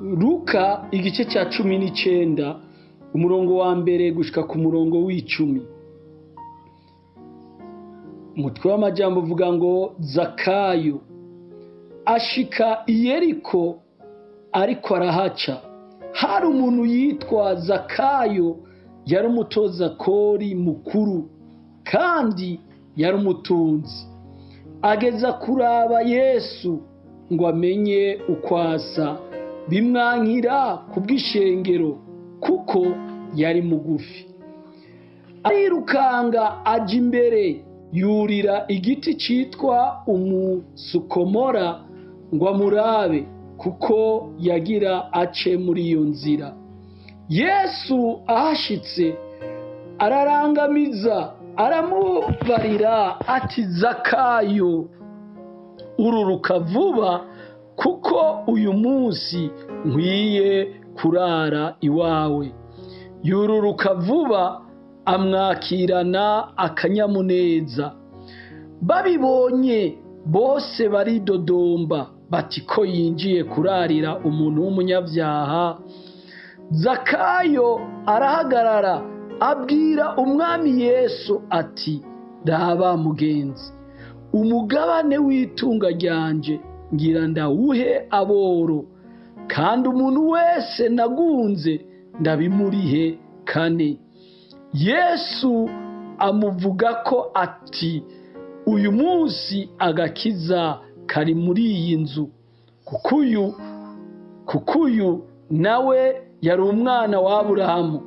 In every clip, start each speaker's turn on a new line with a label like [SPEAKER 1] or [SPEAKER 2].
[SPEAKER 1] Luka igice cya 19, umurongo wa mbere gushika ku murongo w'10. Umutwe w'amajambo uvuga ngo Zakayo ashika i Yeriko ariko arahaca. Hari umuntu yitwa Zakayo, yari umutozakori mukuru kandi yari umutunzi. Ageza kuraba Yesu ngo amenye uko asa, bimwankira kubw'ishengero kuko yari mugufi. Arirukanga aja imbere, yurira igiti citwa umusukomora ngo amurabe, kuko yagira ace muri iyo nzira. Yesu ahashitse ararangamiza, aramubarira ati: Zakayo, ururuka vuba, kuko uyu munsi nkwiye kurara iwawe. Yururuka vuba, amwakirana akanyamuneza. Babibonye bose baridodomba bati: ko yinjiye kurarira umuntu w'umunyabyaha. Zakayo arahagarara, abwira umwami Yesu ati: raba mugenzi, umugabane w'itunga ryanje ngira ndawuhe aboro, kandi umuntu wese nagunze ndabimurihe kane. Yesu amuvuga ko ati: uyu munsi agakiza kari muri iyi nzu, kuko uyu nawe yari umwana wa Aburahamu,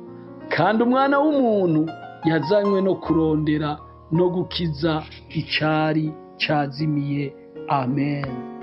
[SPEAKER 1] kandi umwana w'umuntu yazanywe no kurondera no gukiza icari cazimiye. Amen.